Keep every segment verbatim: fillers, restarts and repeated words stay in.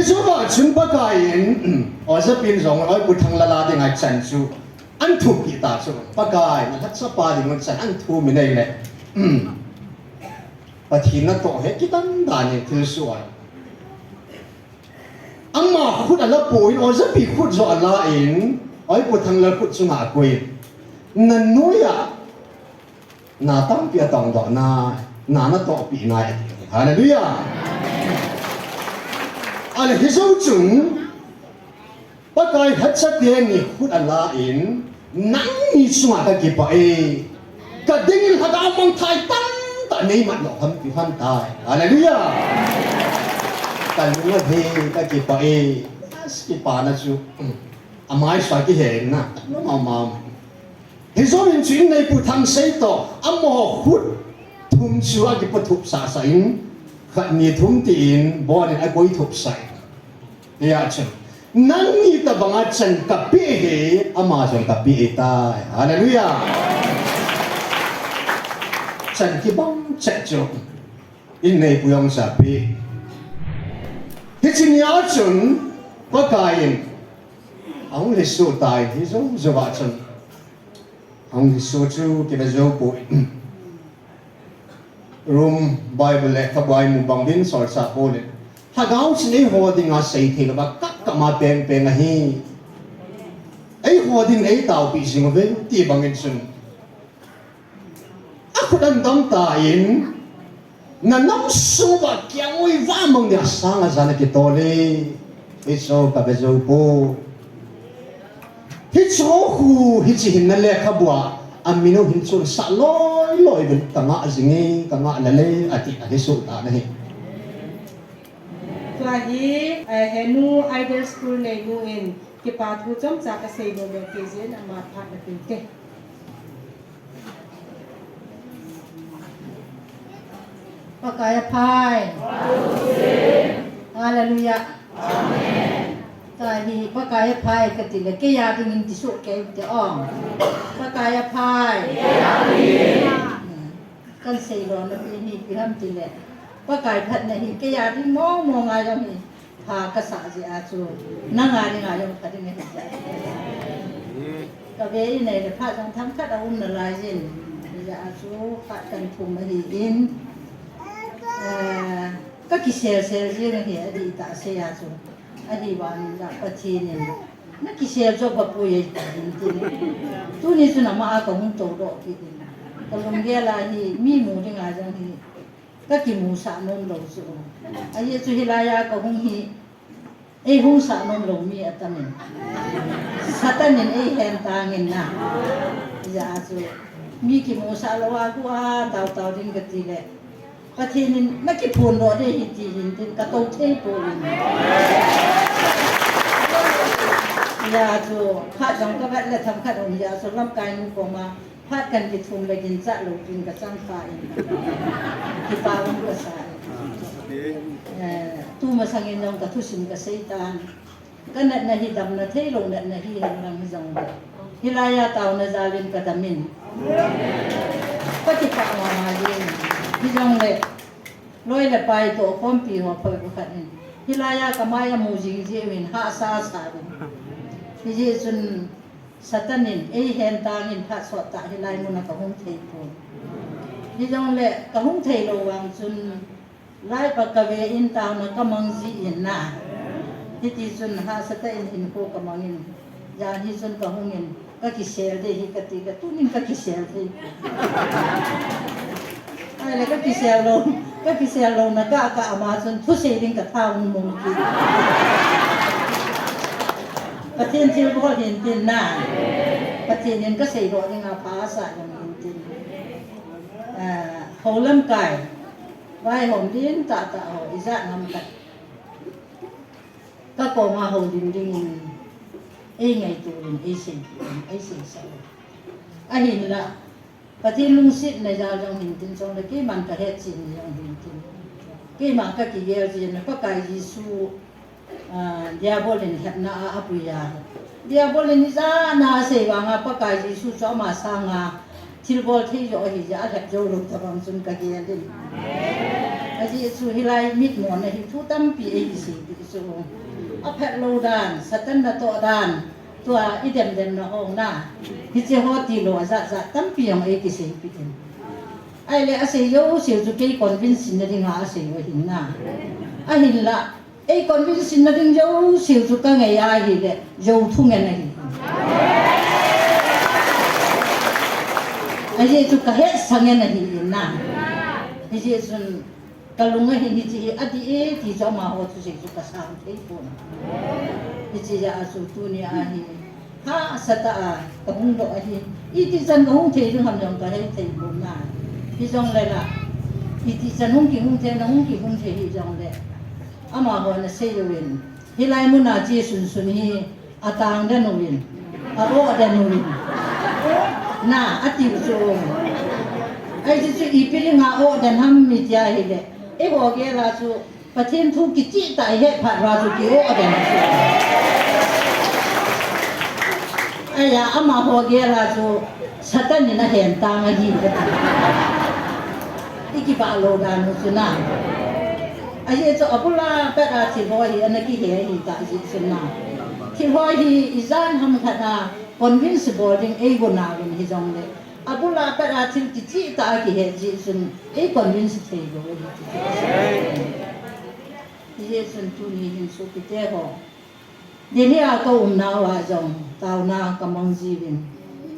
Hichu va chun Pakai in, Oja pin jong, oi Pu Thanglal a dinga chan chu an thupi ta chu. Pakai, nalhacha pa dinga chan an thum in ahile, Pathen natoh hi kidang dan in thil suh a. Ama khut ala pon, Oja pi khut joh ala in, oi Pu Thanglal khut chunga akoi. Nanoi a, na tampi atong doh nai, na natoh pi nai ati. Hallelujah. Ale hichu chun, Pakai lhacha teni khut ala in, nangni chunga kakipah e. Ka dingin lhagao mangthah tamtah neimat lou ham ti ham tai. Hallelujah. Kalung ahe, kakipah e. As kipana chu. Amai sa kihe na. Mama. Hichu in chu in nei Pu Thangsei toh. Amaho khut thum chu akipo thup sasa in. Khat ni thum tin, bon in akoi thup sa in. Hia chun. Nangni tabanga chan kapeh e, ama jong kapeh e tai. Hallelujah. Chan kibang chet chu. In nei pu jong sa pe. Hiche nia chun, Pakai in. Ahung lhiso tai, hijo jo va chun. Ahung lhiso chu, kive jou poi. Rom Bible lekhabu a imu bang din solchah Paul in. Lhagao chun eiho dinga seithei louva kap kap ma peng peng ahi. Eiho din eitaopi jing uve ti bangin chun. Akhut adang tan, na nam sung uva kiangoi vamang dia sanga jana kitol e. Hicho kave jou poi. Hicho khu hiche hin na lekhabua, amin u hin chun sah loi loi uvin ka ngah jing e, ka ngah lel e, ati ahi suh tan ahi. Tua hi, eh, henu Idol School neinu in kipa thu chomcha kasei nom e ti jeh in ama phat na pe te. Pakai aphai. Hallelujah. Amen. Tua hi Pakai aphai kati le, kei a dingin ti soh kei te ong. Pakai aphai. Kan sei lona pi hi ipi ham ti le. Pakai phatna hi kei a ding mong mong a jong hi. Pha kasah jeh a chu, nanga dinga jong pha ding ahi jeh a. Kave in ahile phat jong themkhat aum nalai jin. Hijeh a chu phat kan thum ahin, eh, kakisel sel jing ahi adih tah sei a chu. Ahivangin la Pathen in, nakisel jo bapui ahi tin tin. Tuni chun ama a kahung tou doh kit in. Kalunggel a hi, mi mu dinga jong hi. Kakimusah nom lou chu. Ajeh chu hilai a kahung hi, eihung sah nom lou mi atam in. Satan in eihen tang in na. Hijeh a chu, mi kimusah lou a khu a tao tao ding kati le. Pathen in nakiphondoh ding ahi ti hin tin katou thei poi. Hijeh a chu, phat jong kavet le themkhat um hijeh a chu, lamkai nu koma, phat kan kithum le ginchat lou tin kachang kha in. Kipa um kasa in. Eh, tumasang in jong kathusim kasei tan. Kanatna hi damna theilou natna hihen lang hijong le. Hilai a taona jal in kadam in. Kakipah mama jeng. Hijong le. Loi le pai toh khompi ho poi bu khat in. Hilai a kamai a mu jing jeh uvin hahsa sa uvin. Hijeh chun Satan in eihen tang in phat sot tah hilai mun a kahung thei pon. Hijong le kahung thei lou vang chun lai pa kave in taona kamang ji in na. Hiti chun hahsa tah in hinkho kamang in. Jan hi chun kahung in. Kakisel ding ahi kati ka, tunin kakisel ding. Ahile kakisel lou, kakisel louna kah kah ama chun thusei ding katha hung mong kit. Pathen thilbol hin tin na. Pathen in kasei doh dinga pha asah jong hin tin. Ah, hou lamkai. Vaihom ding tah tah ho, ijat ngam khat. Kakoma houlim dingin, eingaito in, eisei in, eiseisah in. Ahinla, Pathen lungsetna jal jong hin tin chule, keiman kahetchen jong hin tin. Keiman kakigel jin, Pakai Jesu, ah, Diabol in lhepna a apui a. Diabol in ijat na asei vanga Pakai Jesu chu ama sanga thilbol thei joh ahi jeh a alhep jou lou tabang chun kagel in. Ajeh chu hilai mitmona hi thu tampi eisei ding chu. Aphat lou dan, Satan natoh dan, tua idemdem na hong na. Hiche ho tilou ajat jat tampi jong eikisei pih in. Ahile asei jouse chu kei convince na dinga asei u ahin na. Ahinla, ei convince na ding jouse chu kangei ahile, jou thu ngen ahi. Ajeh chu kahetsa ngen ahi in na. Hijeh chun, kalung ahin hiche hi adih e ti chu amaho thusei chu kasang thei pon. Hiche jeh a chu tunia hi hahsa tah a kahung doh ahi. Iti chan kahung thei ding ham jong kahethei pon na. Hijongle la, iti chan hung kihung thei, nahung kihung thei hijongle, amaho nasei uvin, hilai muna che sunsun hi atang den uvin, a-oh den uvin, na atiu chu. Ahi chu ipi dinga oh den ham iti ahile, eiho gel a chu Pathen thu kicheh tah ihet phat uva chu ki-oh den chu. Ahia amaho gel a chu Satan in ahen tang ahi ati. Ikibah lou dan u chu na. Ajeh chu abul a pat a thil ho hi ana kihe ahitah jeh chun na. Thil ho hi ijat ham khat a convince bol ding eigo nauvin hijongle, abul a pat a thil kicheh tah a kihe jeh chun ei convince thei lou ahi ti chu. Hijeh chun tuni hin sopite ho, Delhi a kaum nauva jong taona kamang jiuvin.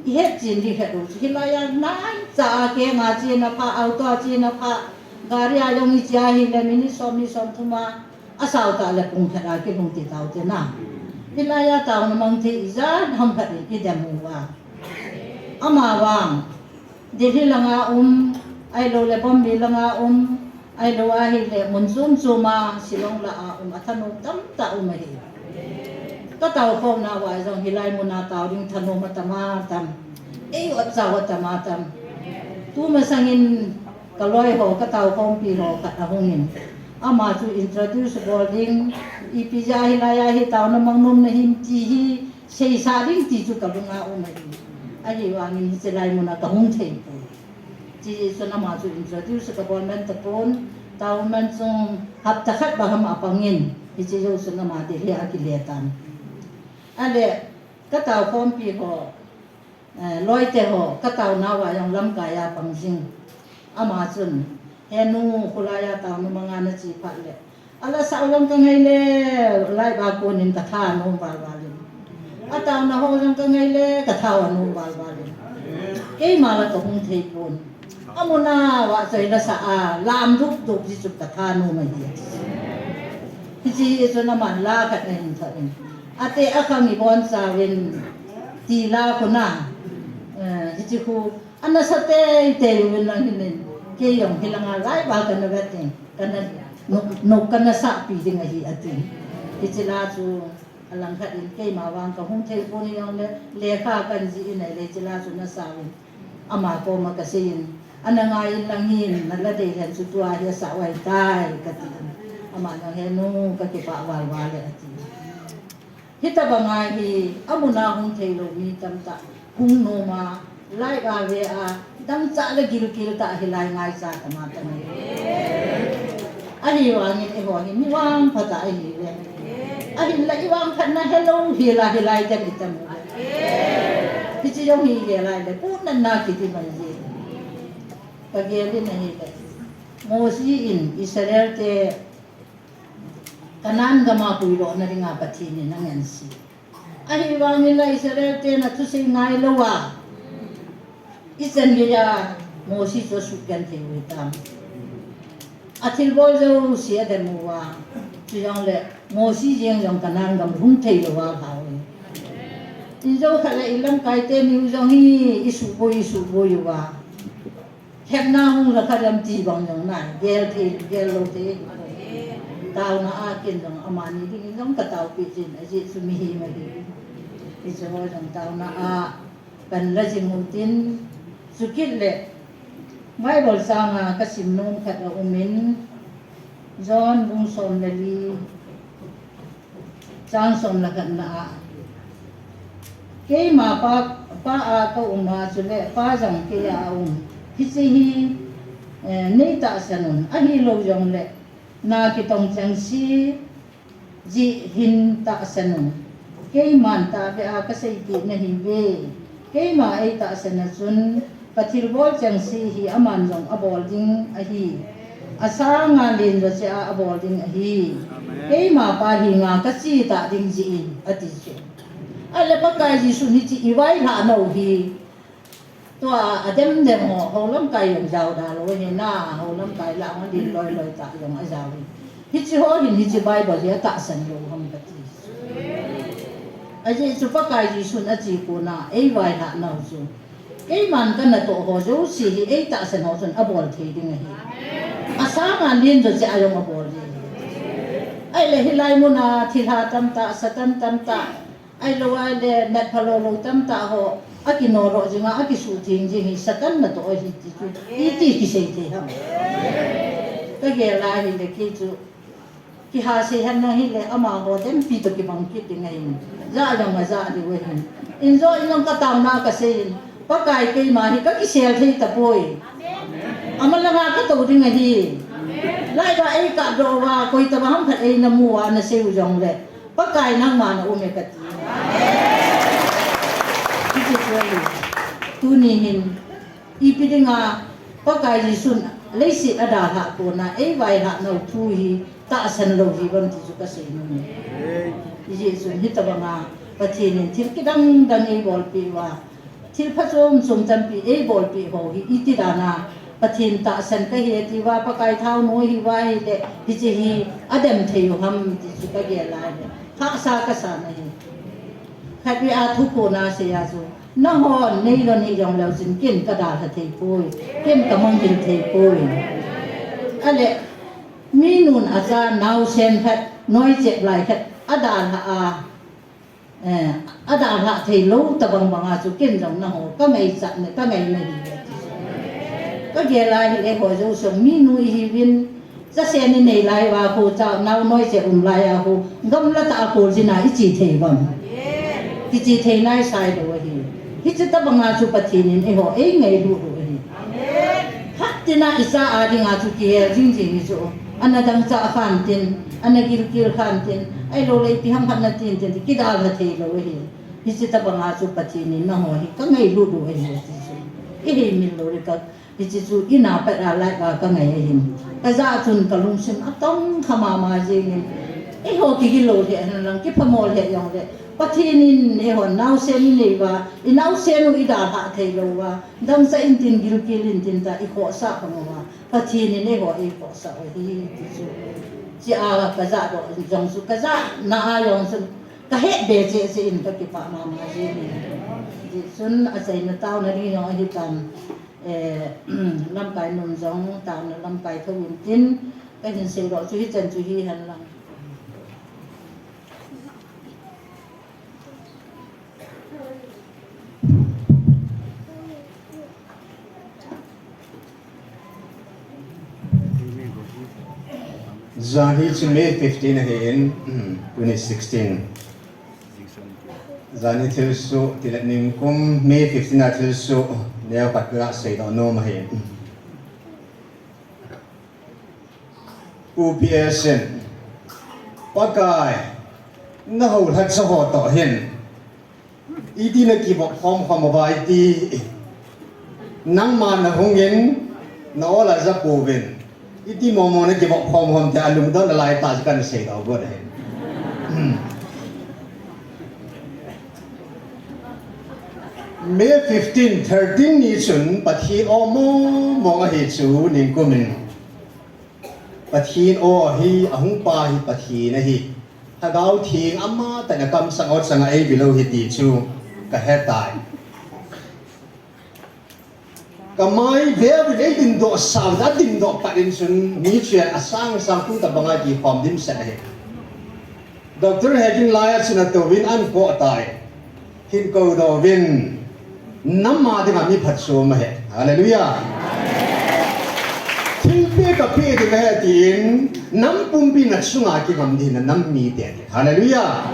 Ihet chen ding khat u chu hilai a naicha a kenga chena pha, auto a chena pha, gari a jong iche ahile minute som ni som thum a, asao tah le pung khat a kilhung ti taute na. Hilai a taona mang thei ijat ham khat in idem uva. Amavang Delhi langa um, ahiloule Bombay langa um, ahilou ahile mun chom chom a Shillong lah a um, athanom tamtah um ahi. Katao khom nauva jong hilai muna tao ding thanom atam atam, ei-ot chau atam atam. Tumasangin kaloi ho, katao khompi ho khat ahungin, ama chu introduce bol ding, ipi jeh a hilai a hi taona mang nom nahim ti hi seisah ding ti chu kalunga um ahi. Ahivangin hiche lai muna kahung thei poi. Hijeh chun ama chu introduce kabol man tapon, taona man chung hapta khat bang ham apangin, hiche jou chun ama Delhi a akile tan. Ahile, katao khompi ho, loite ho, katao nauva jong lamkai a pang jing. Ama chun, he nu, khulai a taona manga nache phat le, ala sah u jong kangai le, light a konin katha anom valval in. Ataona ho jong kangai le, katha anom valval in. Keima la kahung thei pon. Amun a vahchoi la sah a, lam dup dup ji chu katha anom ahi ati. Hiche hi chun aman la khat ahin thot in, ate akhang ibonchauvin ti la khu na, hiche khu anasa teitei uvin lang hinin, kei jong hilanga lai val kana vet ding, kana, nok, nok kana sahpi ding ahi ati. Hiche la chu alangkhat in keima vang kahung thei pon hijongle, lekha kanjih in ahile hiche la chu nasauvin, ama koma kaseiyin, ana ngai in lang hin, nala dei hen chu tua hi asah u ahitai katin. Aman jong, he nu, kakipah valval e ati. Hitobanga hi, amun a hung theilou mi tamtah hung nom a, light a ve a, dangchah le gilkel tah hilai ngaicha tama tama. Ahivangin eiho hi mi vangpha tah ihiuve. Ahinla ivangphatna helou hila hilai tah itamu. Hiche jong hi hilai le, punatna kiti mai ji. Kagel in ahile, Mosi in Israel te Canaan gam a puidohna dinga Pathen in angansei. Ahivangin la Israel ten athusei ngailouva, ichan geiya Mosi chu asuhgenthei u hitam. Athilbol jouse adem uva, chujongle Mosi jeng jong Canaan gam lhung theilouva alhau e. Injou khat le ilamkai teni u jong hi isuhboi, isuhboi uva. Hepna hung la kha dem ti bang jong nai, gel thei, gel lou thei. Taona a ken jong amani dingin jong kataopeh jin, ajeh chu mihem ahi. Hiche ho jong taona a pan la jing utin, chukit le Bible chang a kasim nom khat aumin, John bung som le li, chang som le khatna a, keima Pa, Pa a kaum a, chule Pa jong keiya aum. Hiche hi eh, nei tahsan un, ahilou jongle, na kitong chengse jeh hin tahsan un. Keiman tahbeh a kaseipeh nahiuve. Keima eitahsan a chun, kathilbol chengse hi aman jong abol ding ahi. Asanga len joh cheh a abol ding ahi. Amen. Keima Pa henga kache tah ding jeh in, ati chu. Ahile Pakai Jesun hiche ivailhah nau hi, tua adem dem ho, hou lamkai jong jao da lou ahi na, hou lamkai lah a len loi loi tah jong ajao ahi. Hiche ho hin hiche Bible hi atahsan lou ham kati. Ajeh chu Pakai Jesun ache kona eivailhah nau chu, keiman kanatoh ho jouse hi eitahsan ho chun abol thei ding ahi. Asanga len joh cheh a jong abol ding ahi. Ahile hilai muna thilha tamtah, Satan tamtah, ahilou ahile natpha lou lou tamtah ho, akinodoh jinga, akisuhtheng jing hi Satan natoh ahi ti chu iti kisei thei ham? Kagel a hile kei chu, kiha sei hen lang hile amaho dempi toh kibang kit ding ahin, ja jong aja diu ahin. In joh in jong kataona kasei in, Pakai, keima hi kakisel thei tapoi. Amalanga katou ding ahi. Laiva eikapdoh uva, koi tobang ham khat eina mu uva nasei u jongle, Pakai, nangma na um e kati. Hiche chu ahi. Tuni hin, ipi dinga Pakai Jesun leiset adalhah kona eivailhah nau thu hi tahsan lou hi vang ti chu kasei nom e. Hijeh chun hitobanga Pathen in thil kidang dang eibolpeh uva, thil phachom chom tampi eibolpeh ho hi iti dana Pathen tahsan kahi atiuva, Pakai thaonoi hiuva ahile hiche hi adem thei u ham ti chu kagel a hile hahsa kasan ahi. Khatvei a thu kona sei a chu, nahon neilon hijongleu chun ken kadalha thei poi, ken kamangthil thei poi. Ahile, minun acha naosen khat, noichep lai khat adalhah a, eh, adalhah theilou tobang banga chu ken jong naho kangaichat na, kangai nahi. Kagel a hile eiho jouse minu ihiuvin, chasen inei lai uva khu, cha nao noichep um lai a khu, gamla tah a kholjin a iche thei uvem? Kiche thei naisai lou ahi. Hiche tobanga chu Pathen in eiho eingailut u ahi. Hattin a icha a dinga chu kihel jing jing hi chu, ana dangchah khan tin, ana gilkel khan tin, ahilouleh ipi ham khat natin tin, kidalha theilou ahi. Hiche tobanga chu Pathen in naho hi kangailut u ahi ti chu iheimil lou ding ka Hiche chu in a pat a light a kangai ahin, kajah chun kalungsim atongkha mama jengin, eiho kigil lou lheh henlang, kiphamo lheh jongle, Pathen in eiho naosen inei uva, inaosen u idalhah theilou uva, dangchah intin, gilkel intin tah a ikhohsah phamo uva, Pathen in eiho eikhohsah u ahi ti chu, hichea kajahdoh jong chu, kajahna a jong chu kahetbe cheh cheh in kakipah mama jengin. Hijeh chun achaina taona ding jong ahitan. Eh, lamkai nom jong taona lamkai thou intin, kahin seidoh chu hichan chu hihen lang. Jan hi chu May fifteen ahin, twenty sixteen. Jan hi thilsoh, tile nikum May fifteen a thilsoh neo khat kaseidoh nom ahi. Pu P S in, Pakai, nahoulhatcha ho toh hin iti nakivop khom khom uva iti, nangma nahungin, na-ol a japouvin, iti mong mong nakivop khom khom tia lungdon nalai tah chu kahin seidoh got ahi. May fifteen, thirteen ni chun Pathen aw mong mong ahi chu nikum in. Pathen aw ahi, ahung pa hi Pathen ahi. Lhagao Theng amatah in akamsang aw changa eivil u ahi ti chu kahetai. Kamai veu in eidindoh sau, adindoh pat in chun mi cheh asang sang tu tobanga kikhom dimset ahi. Doctor Hegin lai a chun atouvin ahin kou tai. Hin kou doh uvin, nam a dinga mi phatchom ahi. Hallelujah. Thilpeh kapeh ding ahi tin, nam pumpi nachunga kingam ding nam mite ahi. Hallelujah.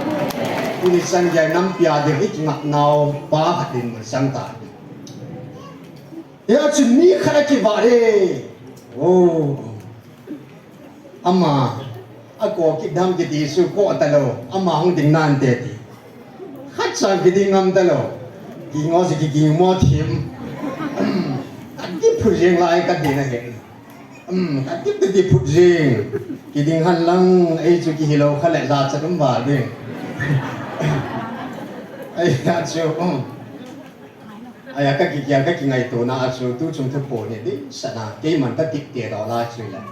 Tuni chan gei nampi a ding ikingap nau pa khat in masang ta. Hia chun mi khat akivah e. Oh, ama, ako kidam kiti chu ko talou, ama hung ding nante ti. Khat cha kiding ngam talou, ki ngo si ki ging mo thim. Kati phut jing lai kati na he. Um, kati kati phut jing. Kiding han lang, ei chu kihilou kha le la cha dum ba ding. Ei, a chu, um. Aya ka kikia ka kingaitona a chu tu chung thu po ni di sana keiman ka tip te do la chu la.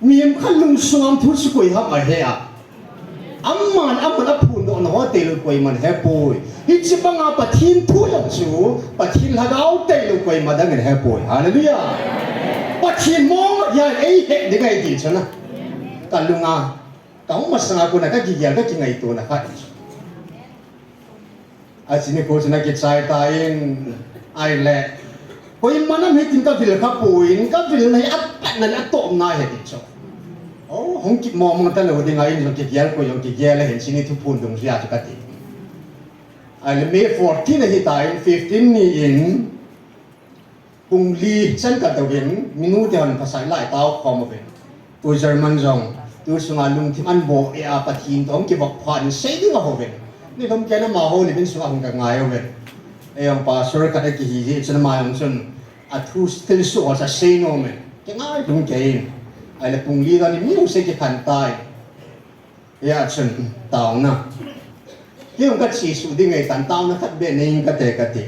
Mihem khat lungsung a um thu chu koi ham a he a. Aman, aman a phun doh na ho te lo koi man he poi. Hichi banga Pathen thu jong chu, Pathen lhagao te lo koi ma dang he poi. Hallelujah. Pathen mo ya ei he de gai di chana. Ka lunga, ka um masanga kona ka kikia ka kingaitona khat. A chini ko chuna kichai ta in, ai le. Koiman a mi tin ka vil kha poi, ka vil na hi a pat na le a tom na he ti chu. Oh, hung kimo mong ta lo ding a in jong kigial ko jong kigial le hin chini thu phun dung jia chu ka ti. Ai le May fourteen a hi ta in, fifteen ni in, Pung li chan ka dovin, minute hon pasal lai tao khom uvin. Tu German jong, tu sunga lungthim an bo e a Pathen to hung kivop phat in sei ding a hovin. Ni lom kena ma ho ni bin sunga hung ka ngai uvin. Ei jong pastor khat a kihi ji, chun ma jong chun, a thu thil su ho sa sei nom in. Ki ngai lung kei in. Ai le pung li da ni mi hung sei kikhan tai. Hia chun taona. Kei jong ka chi su ding ngai tan taona khat be nei ka te ka ti.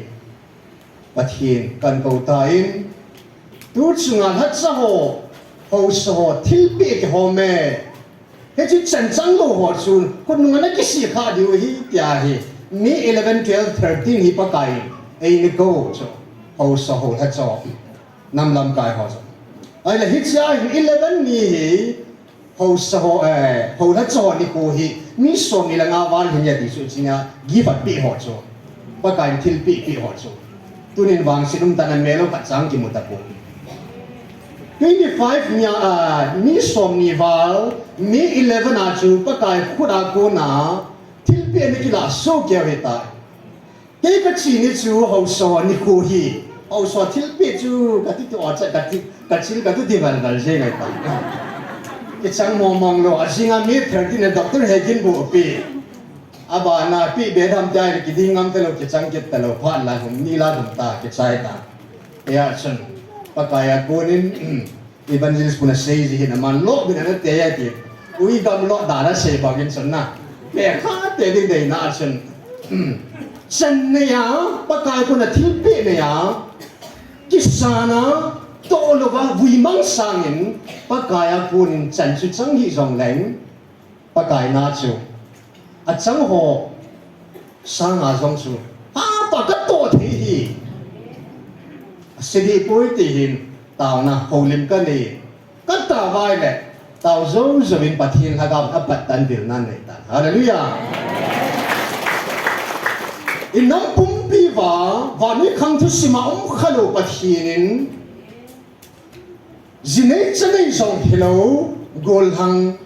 Pathen kan ko ta in. Tu chunga lhacha ho, haosa ho, thilpeh kihom e. Hichi chan chang lou ho chun, khut nunga na kisi kha diu hi tia hi. May eleven, twelve, thirteen hi Pakai in. Ei ni ko chu. Haosa ho lhacha ho. Nam lamkai ho chu. Ai le hichia hi eleven ni hi. Haosa ho, eh, ho lhacha ho nikho hi, mi som ni le nga val hin ya ti chu china, gift a pe ho chu. Pakai in thilpeh pe ho chu. Tunin vangset um tana melo khat chang kimu ta po. Twenty-five ni a, ah, mi som ni val, mi eleven a chu Pakai khut a kona, thilpeh ni kila so keu hi ta. Kei ka chi ni chu haosa nikho hi, haosa thilpeh chu ka ti ti o cha ka ti, ka chil ka tu ti val val je ngai ta. Kichang mong mong lou, a jinga mi thirteen a doctor he kin bu pi. A bana pi be dam tai kiding ngam te lou kichang kit ta lou phat la hum ni la hum ta kichai ta. Hia chun, Pakai a konin, Evangelist puna sei ji hin aman lo bin ana te ya ti. Ui gam lo da na sei ba gin chun na. Pe kha te ding dei na chun. Chan ne ya, Pakai puna thilpeh ne ya. Kisana, to lo va vui mang sangin, Pakai a konin chan chu chang hi jong leng. Pakai na chu. A chang ho sanga jong chu. Ha pa ka to thei hi. A sidi poi ti hin taona holim ka nei. Ka ta vai le. Tao zo zo in Pathen lhagao a pat tan vil nan nei tan. Hallelujah. In nam pumpi va, va ni khang thu sima um kha lo Pathen in. Jinei chanei jong hilou, golhang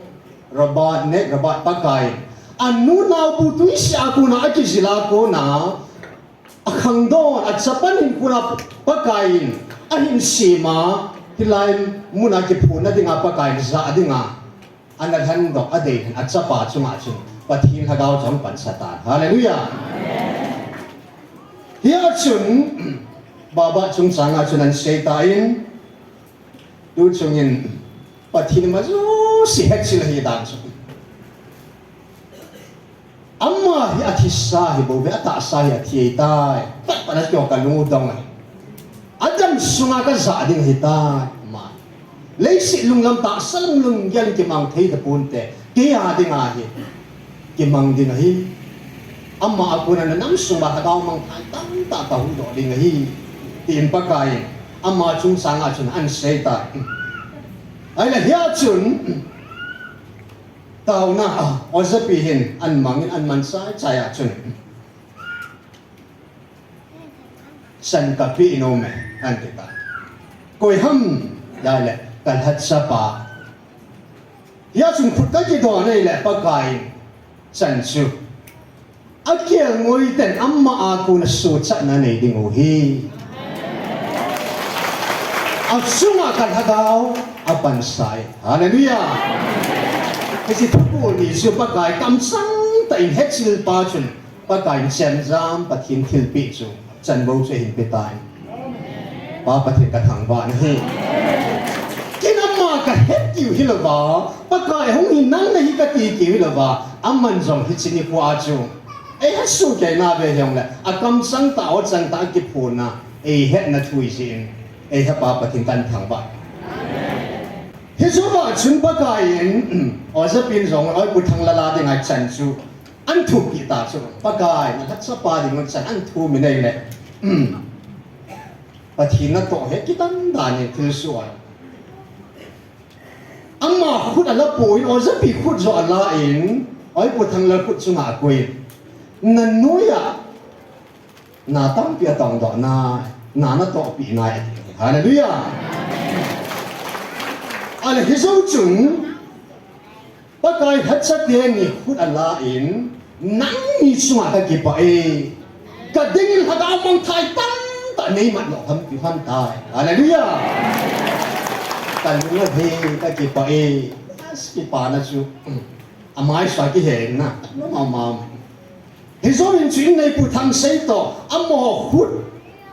Robert ne, Robert Pakai. Anu nau bu tuisi a kona a kijila kona, a khangdon, a chapan in kona Pakai in, a hin sima, hilai muna kiphuna dinga Pakai in ja dinga. Ana lhan doh a dei hin a chapa chunga chun Pathen lhagao chang pan satan. Hallelujah. Hia chun, baba chungchanga chun an sei ta in, tu chungin Pathen ma jouse het sil hi dan chu. Ama hi a thisa hi bou ve, a tahsa hi a thi tai. Pat pat a kio ka lung u dong ai. A dam sunga ka ja ding hi tai. Ma. Leiset lunglam tahsa lunglam gel kimang thei ta pon te. Kei a ding ahi. Kimang ding ahi. Ama a kona na nam sunga ka dau mang thai tam ta ka hu do ding ahi. Tin Pakai. Ama chungchanga chun an sei ta. Ai la hia chun. Taona a, ojapi hin an mangin an man chai chai a chun. Chan ka pe nom e, an ti ta. Koi ham, ya le, ka lhacha pa. Hia chun khut ka kidon nei le Pakai in, chan chu. A kial ngoi ten ama a kona suhchatna nei ding u hi. Achunga ka lhagao apansai. Hallelujah. Hiche thupul ni chu Pakai kamchang tah in hechil pa chun Pakai in chemjam Pathen thilpeh chu chanbou chu ahin petai. Pa Pathen ka thangvah nahi. Kei in ama ka het diu hilouva, Pakai hung hin nang nahi kati diu hilouva, aman jong hiche nikho a chu eihetsoh kei nave hijongle, akamchang tah, achang tah a kiphonna eihetna thu ahi jeh in, eihepa Pathen kathangvah. Hijouva chun Pakai in, Oja Pi in jong, Oi Pu Thanglal a dinga chan chu ahin thupi ta chu, Pakai, na lhachapa dinga chan ahin thum in ahile, Pathen natoh hi kidan dan in thilsoh a, ama khut ala poi, Oja Pi khut joh ala in, Oi Pu Thanglal khut chunga akoi, na noiya na tampi atongdoh nai, na natohpi nai, ati. Hallelujah. Ahile hijou chun, Pakai lhacha teni khut ala in, nangni chunga kakipah e. Ka dingin lhagao mangthah tamtah neimat lou ham ti ham tai. Hallelujah. Kalung ahe, kakipah e. As, kipana chu amaisua kihe na, lou mama. Hijouvin chu inneipu Thangsei toh, amaho khut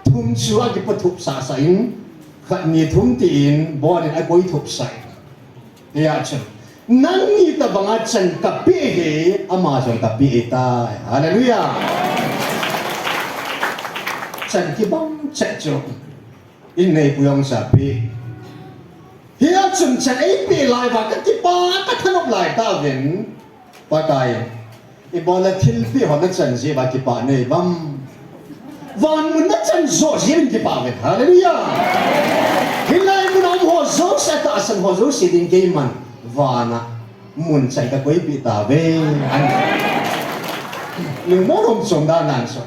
thum chu akipa thup sahsah in, khat ni thum tin, bonin akoi thup sah in. Hia chun, nangni tabanga chan kapeh e, ama jong kapeh tai. Hallelujah. Chan kibang chet chu. Inneipu jong chu apeh. Hia chun chan eipeh lai uva kakipa kathanop lai tauvin. Pakai, ibola thilpeh ho nachan jeh uva kipah nei uvem. Van mun nachan joh jeh uvin kipah uvin. Hallelujah. Hilai mun a um ho jouse, tahsan ho jouse ding keiman vana mun chan kakoipeh tauve. Lungmon um chom dan nan so.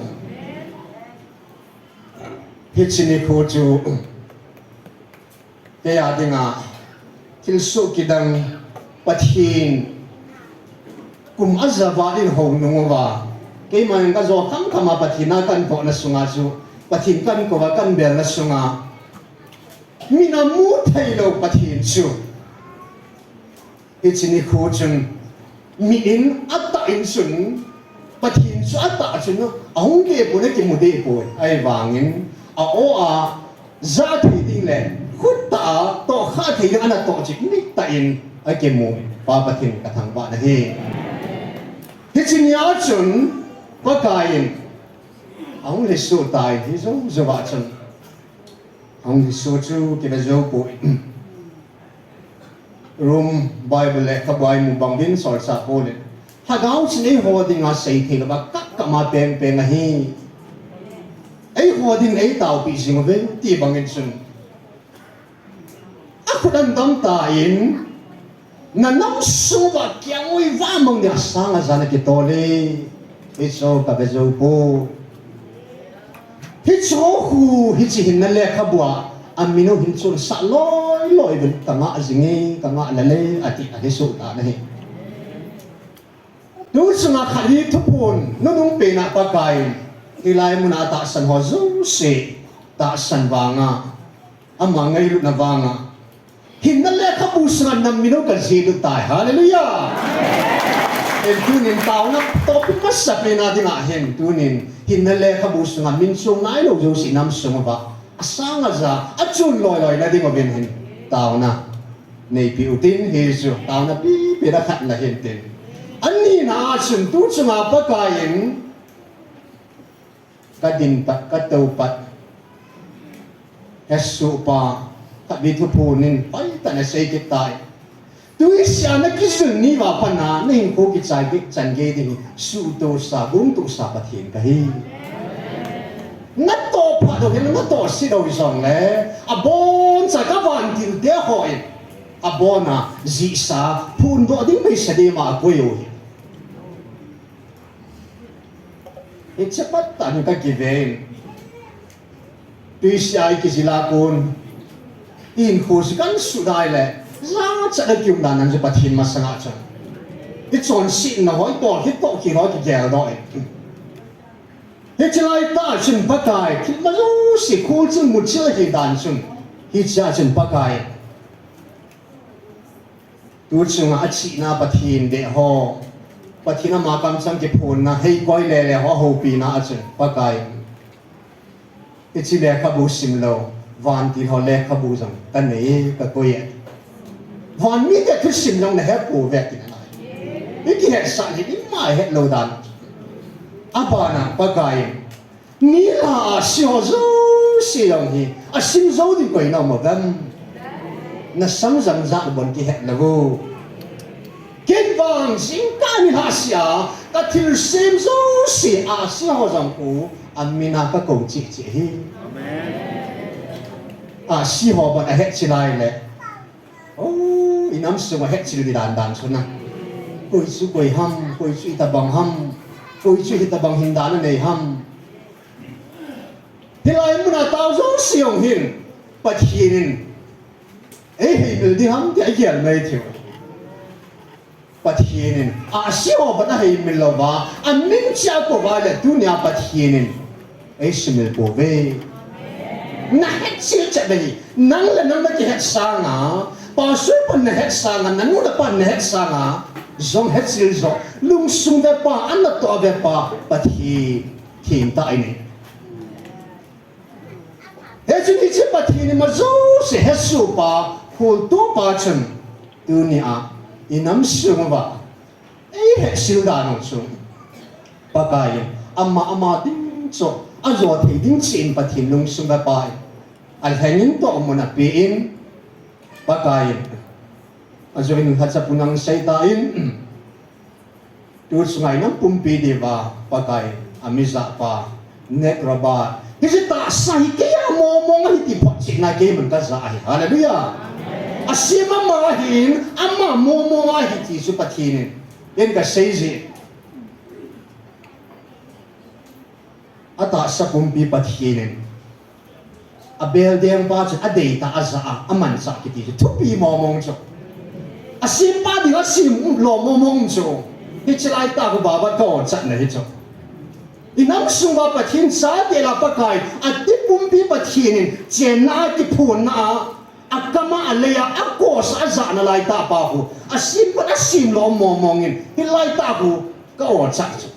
Hiche nikho chu, kei a dinga, thilsoh kidang Pathen, kum aja val in hou nung uva. Keiman kajo khamkham a Pathen a kahin tohna sunga chu, Pathen kahin kou uva kahin belna sunga, min amu theilou Pathen chu. Hiche nikho chun, mi in atah in chun, Pathen chu atah chun, ahung kipon akimu deh poi, ahivangin, a-o a, ja thei ding le, khut tah a, tohkhah thei ding a natoh chik nit tah in akimu, Pa Pathen kathangvah nahi. Hiche nia chun, Pakai in, ahung lhiso tai, hijou jouva chun. Ahung lhiso chu kive jou poi. Rom Bible lekhabu a imu bang uvin solchah Paul in, lhagao chun eiho dinga seithei louva kap kap ma pengpeng ahi. Eiho din eitaopi jing uve ti bangin chun. Akhut ahin dam tan, Na nam sung uva kiang ui vamang dia sang a jan a kitol e. Hichu kave jou poi. Hichu khu hiche hinna lekhabu a, amin u hin chonsah loi loi uvin kangah jing e, kangah lel e, ati ahi soh tan ahi. Tu chunga khat hi thuphon nunung pen a Pakai in, hilai mun a tahsan ho jouse, tahsan vanga, ama ngailutna vanga, hinna lekhabu sunga nam min u kajihlut tai. Hallelujah! Hin tunin taona topic masapen a dinga hin tunin hinna lekhabu sunga min chon nailou jouse nam sung uva, asang aja, achon loi loi na ding uvin hin taona neipi utin, hichu taona pipi na khat na hintin. Anina a chun tu chunga Pakai in, kadin pat, katou pat, hesoh pa, khatvei thuphon in, pai tah in asei kit tai. Tuisia nakijil ni uva pat a, nahinkho kichai gei, chan gei ding hi, suhtohsa, gongtohsa Pathen kahi. Natoh phat u hi, natoh se u hijongle, aboncha kavantil te hon, abona jihsa, phondoh ding beisa ding ma akoi u hi. Hiche pat tah in kakiven. Tuisia i kijil a kon, inkho chu kahin suhdai le, jachat a kium dan nan chu Pathen masanga chun. I chonsetna ho, i tolkhit tohkhit ho kigeldoh in. Hiche laitah chun Pakai, thil ma jouse kholchil muchil ahi dan chun. Hichea chun Pakai, tu chunga achihna Pathen deh ho, Pathen ama kamchang kiphonna, hei koi lele ho ahoupina a chun Pakai, hiche lekhabu sim lou, vantil ho lekhabu jong kanei, kakoi e. Van mite thusim jong nahe pouve tina lai. Ikihetsah hi ima het lou dan. Abana Pakai, nilhah a ahsi ho jouse jong hi asim jou ding koi na um uvem? Nasam jang jat bon kihet lou. Ken vang jingkah nilhah sea kathilsem jouse ahsi ho jong khu amina kakou cheh cheh hi. Ahsi ho bon ahetchet lai le, o, inam sunga hetchil di dan dan chu na. Koi chu koi ham, koi chu itobang ham, koi chu hitobang hin dan anei ham. Hilai muna tao jouse jong hin Pathen in eiheimil ding ham tia agel mai thei u. Pathen in ahsi ho bon aheimil louva, amin cheh akou uva le tunia Pathen in eisumil pouve. Nahetchil chet ahi, nang le nang nakihet sanga, pastor pan nahet sanga, nanu napan nahet sanga, jong hetchil joh, lungsung vepa, anatoh vepa, Pathen thengtah inei. Hichun hiche Pathen ima jouse hesohpa, kholtohpa chun, tunia inam sunguva eihetchil dan u chu Pakai in ama ama ding chu ajo thei ding cheh in Pathen lungsung vepa in alhengin tohmun apen, Pakai in ajouvin lhacha pun aseita in, tu chunga inam pumpi diuva Pakai in amijahpa, Nat Roberts, hiche tahsa hi keia mongmong ahi ti photchetna keiman kaja ahi. Hallelujah. Asem ama ahin, ama mongmong ahi ti chu Pathen in, in kaseije. Atahsa pumpi Pathen in abel dengpa chu adeitah a ajah a, amanchah kiti chu thupi mongmong chu. Asempa dinga asem lou mongmong chu. Hiche laitah khu Baba ka-ochatna hi chu. Inam sunguva Pathen chate lah a Pakai, ati pumpi Pathen in chenna a kiphonna a, akama aleija, akosa ajahna laitah pa khu, asem pat asem lou mongmong in, hilaitah khu ka-ochat chu.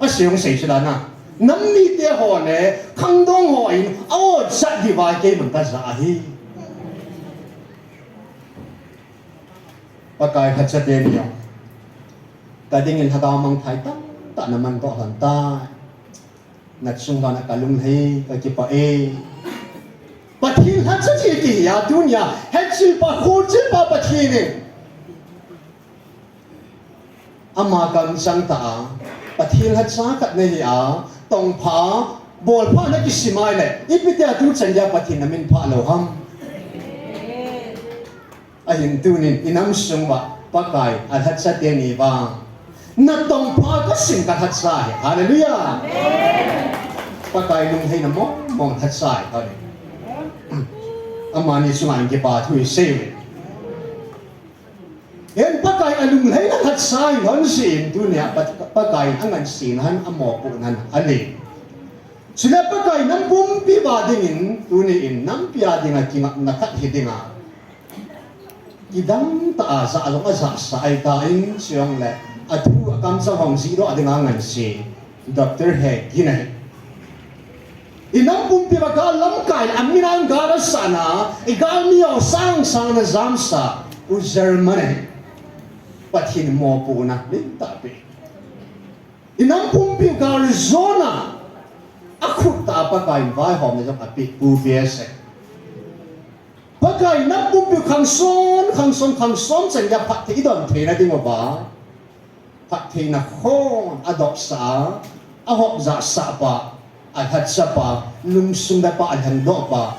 Asei jong sei chu lana, nam mite ho le khangdong ho in a-ochat diuva keiman kaja ahi. Pakai lhacha teni jong kadingin lhagao mangthai tamtah namandoh lhon tai. Nachung uva kalunglhai, kakipah e. Pathen lhacha chu iti hia, tunia hetchilpa, kholchilpa Pathen in ama kamchang tah a, Pathen lhacha khat nahi a, tongpha, bolpha nakisim a ahile, ipi tia tuchan geiya Pathen naminphah lou ham? Ahin tunin inam sunguva Pakai alhacha teni vang, natongpha kasim kalhacha ahi. Hallelujah. Pakai lunglhaina mongmong lhacha ahi. Amani chunga in kipa thu isei uve. Hin Pakai alunglhaina lhacha ahi lhon jeh in tunia Pat-, Pakai in angansena hin, amopohna hin alen. Chule Pakai nam pumpi uva dingin tuni in nampi a dinga kingapna khat hi dinga, kidang tah a jah jong ajahsah ahitan, chujongle athu akamchang hung jihdoh dinga anganse Doctor Hegin ahi. Inam pumpi uva gal lamkai le amin a gal asatna, igalmi ho sangsang ana jamsah U German ahi. Pathen in mopohna lentah apeh. Inam pumpi u galjona, akhut tah a Pakai in vaihomna jong apeh, Pu P S ahi. Pakai in nam pumpi u khangson, khangson, khangsom chan geiya phatthei idon theina dinguva, phattheina khon adopsah a, ahopjahsah pa, alhachapa, lungsung vepa, alhengdohpa,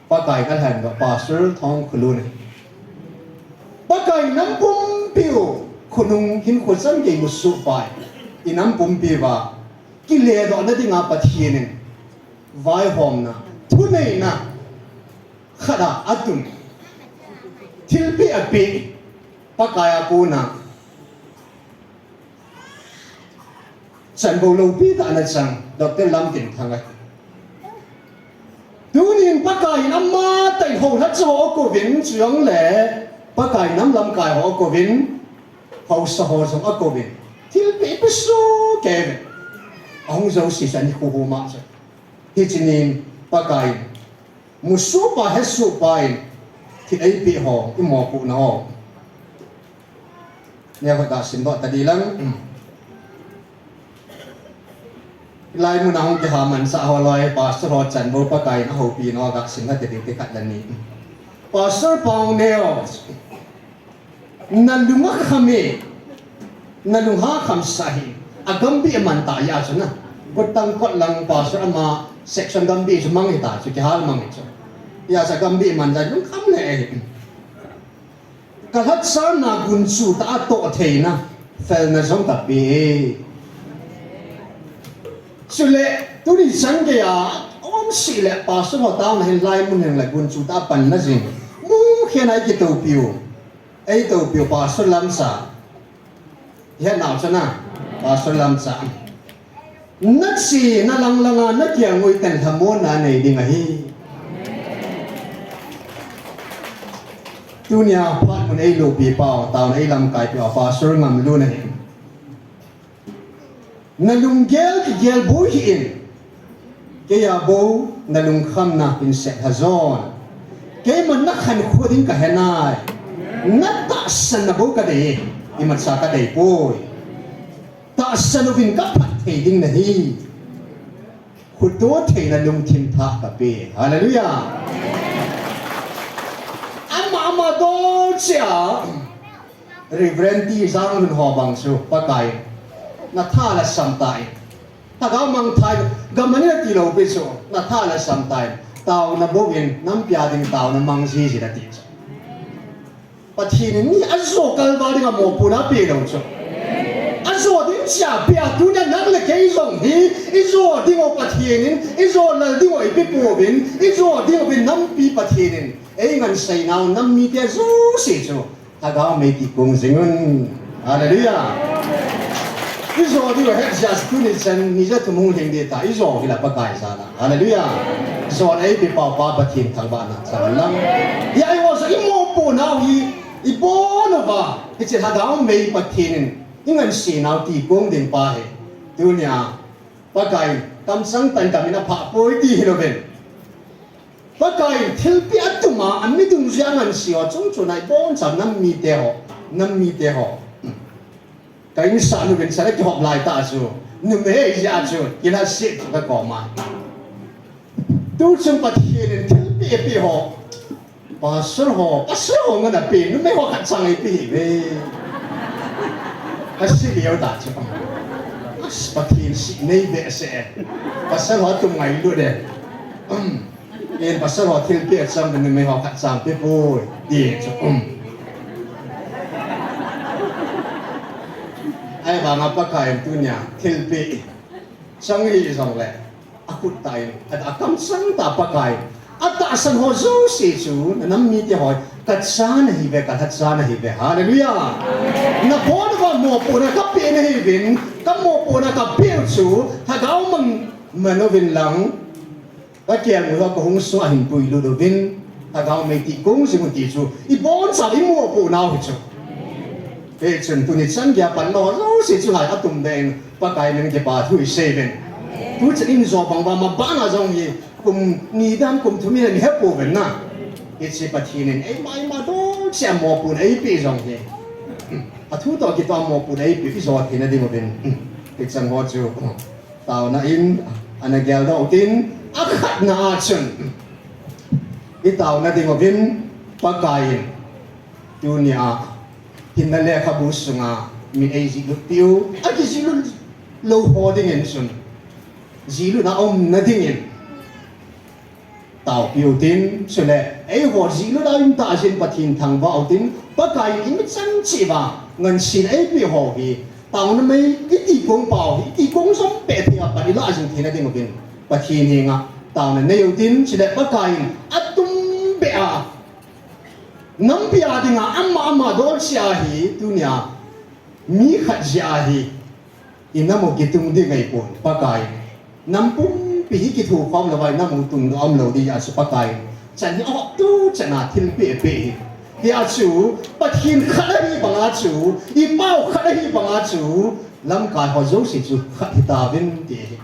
Pakai in alhengdoh Pastor Thongkholun ahi. Pakai in nam pumpi u khonung hinkho chan gei musoh pa ahi. Inam pumpi uva kiledohna dinga Pathen in vaihomna, thuneina khat a atun, thilpeh apeh, Pakai a kona chanbou loupi tah ana chang Doctor Lamtinthang ahi. Tunin Pakai in ama tah in houlhacha ho akouvin, chujongle Pakai nam lamkai ho akouvin, haosa ho jong akouvin, thilpeh ipi soh kei ve. Ahung jouse chu anikho huma chu. Hiche nin Pakai in musoh pa, hesoh pa in thil eipeh ho, imopohna ho. Neo khat gasim doh tading lang. Hilai muna hung kiha mansah ho loi, pastor ho chan bou Pakai in ahoupi nau gasim lha tading ti khat le ni. Pastor Pauneo, nalung akham e, nalung ha khamsah hih in. Agambih man tah jeh a chu na. Kotang kot lang pastor ama section gambih chu mang hita chu, kihal mang hi chu. Hijeh a chu agambih man jeh a lungkham lheh ahi. Kalhachanna gunchu tah a toh theina, felna jong kape e. Chule, tuni chan geiya, aumsih le pastor ho taona hin hilai mun hin le gunchu tah a panna jing. Mukhen a ikitoupiu, eitoupiu pastor Lamcha. Ihet nau chu na, pastor Lamcha. Nache, nalang langa, nakiang uva ten lhamonna nei ding ahi. Tunia phat mun eilopi pau, taona eilamkai piu a pastor Ngamlun ahi. Nalunggel kigel boi hih in. Keiya bou nalungkhamna hin sep lha jon. Keiman nakhankho ding kahe nai. Natahsanna bou kadei e. Imacha kadei poi. Tahsan uvin kaphat thei ding nahi. Khuto theina lungthim thah kape. Hallelujah. Ama, ama dol cheh a Reverend T Janglun ho bang chu Pakai in natha lhasam tan. Lhagao mangthah in, gam ani nati lou pi chu, natha lhasam tan. Taona bouvin, nampi a ding taona mang jiji nati chu. Pathen in mi ajo kalval dinga mopohna apeh lou chu. Ajo ding cheh a apeh a, tunia nang le kei jong hi, ijo diu Pathen in, ijo lal diu ipi pouvin, ijo diuvin nampi Pathen in eingansei nau nam mite jouse chu Lhagao mei tikong jing un. Hallelujah. Ijo diu ahet jeh a chu tuni chan ni ja thum hung lhing ding ta, ijo hi la Pakai jal a. Hallelujah. Jona eipe pau Pa Pathen thangvahna chang hen lang. Hia eiho chu imopoh nau hi, ibon uva, hiche lhagao mei Pathen in ingansei nau tikong ding pa hi. Tunia Pakai in kamchang tah in kamin aphah poi ti hilouvin, Pakai in thilpeh atum a, ami dungjui a angansei ho chungchon a ibonchauva nam mite ho, nam mite ho. Ka insung uvin chule kihop lai tah chu, numei jeh a chu, kilhaset chu kakom a. Tuchung Pathen in thilpeh apeh ho, pastor ho, pastor ho ngen a peh, numei ho khat chang eipeh hih uve. Kasei leu tah chu. As, Pathen sih nei behseh e. Pastor ho tum ngailut e. Um. Ken pastor ho thilpeh achang, numei ho khat chang peh poi, ti chu, um. Ahivanga Pakai in tunia thilpeh chang hih jongle, akhut tah in, a, akamchang tah Pakai in, atahsan ho jouse chu, na nam mite ho, kacha nahiuve, kalhacha nahiuve. Hallelujah. Nabon uva mopohna kapeh nahiuvin, kamopohna kapeh u chu, lhagao mang man uvin lang. Kakeng uva kahung sunga hin puilut uvin, lhagao mei tikong jing un ti chu, ibonchauva imopoh nau hi chu. Hichun tuni chan geiya panla ho jouse chu ngai atum beh in, Pakai min kipa thu isei uvin. Tuchan in jo bang uva maban a jong hi, kum ni dan kum thum hi nahe pouvin na. Hiche Pathen in eima eima dol cheh a mopohna eipeh jong hi, athu toh kitoh a mopohna eipeh u ijo theina ding uvin. Hichang ho chu taona in ana geldoh utin, akhatna a chun, itaona ding uvin Pakai in tunia hinna lekhabu sunga min eijihlut piu, akijihlut lou ho dingin chun, jihlutna umna dingin taopiu tin, chule eiho jihlut a um tah jeh in Pathen thangvah utin, Pakai in imichan cheh uva ngansena eipeh ho hi, taona mei itikong pau hi, itikong jom peh thei a pan ilah jing theina ding uvin, Pathen henga taona neiu tin, chule Pakai in atumbeh a, nampi a dinga ama ama dol cheh a hi, tunia mi khat jeh a hi inam u kitung ding ahipon, Pakai in nam pumpi hi kithukhom louva inam u tungdoh umlou ding jeh a chu Pakai in Chan hi ahop tu chan a thilpeh peh hi. Hia chu, Pathen khat ahi banga chu, i pau khat ahi banga chu, lamkai ho jouse chu khat hitauvin ti hi.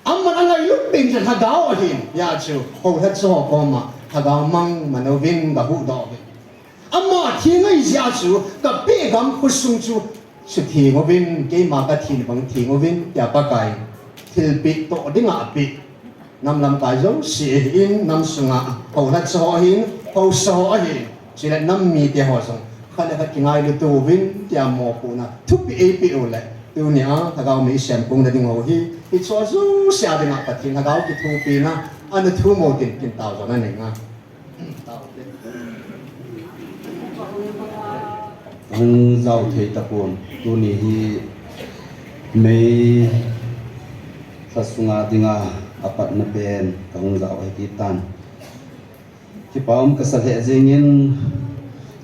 Aman angailut pen chu lhagao ahin, hia chu, houlhacha ho koma, lhagao mang man uvin gahuhdoh uvin. Ama theng ahi jeh a chu, kapeh gam khosung chu, sutheng uvin, keima kathen bang theng uvin, tia Pakai, thilpeh toh dinga apeh. Nam lamkai jouse ahin, nam sunga, houlhacha ho ahin, haosa ho ahin, chule nam mite ho jong, khat le khat kingailu uvin, tia mopohna, thupeh eipeh u le, tunia, lhagao mi semkung nading ho hi, hicheho jouse a dinga Pathen lhagao kithopina, ana thum u tin, tin tao jong anei nga. Hung jao thei tapon, tuni hi May lha sunga dinga apatna pen kahung jao ahi tan. Kipa um kasa lheh jengin,